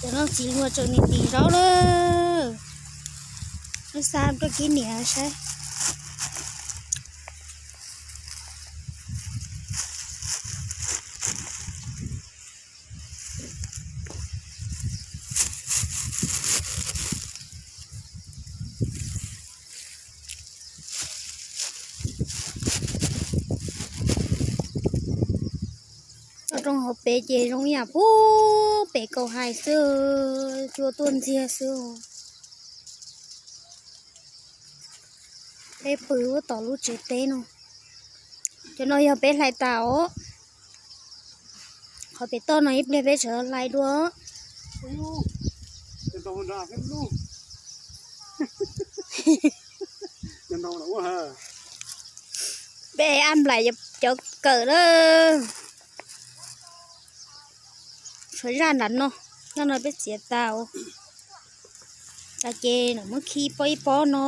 Cov no txiv hluas tseem nim tim zaub lawm. Wb xa tuaj kib niam saib. Toj roob hauv pes ces zoo ib yam pub pem kaum hais xwb, cua tuaj ntxiag xwb. Peb pw tom lub tsev teb no. Cov no yog peb hlais tas os. Qhov pem toj no ib pliag peb tseem hlais dua. Peb ab nplaim cov kawm na. Tshuav zaj nram no, zaj no peb txiav tas. Tas ces lawv muab khi pob ib pob no.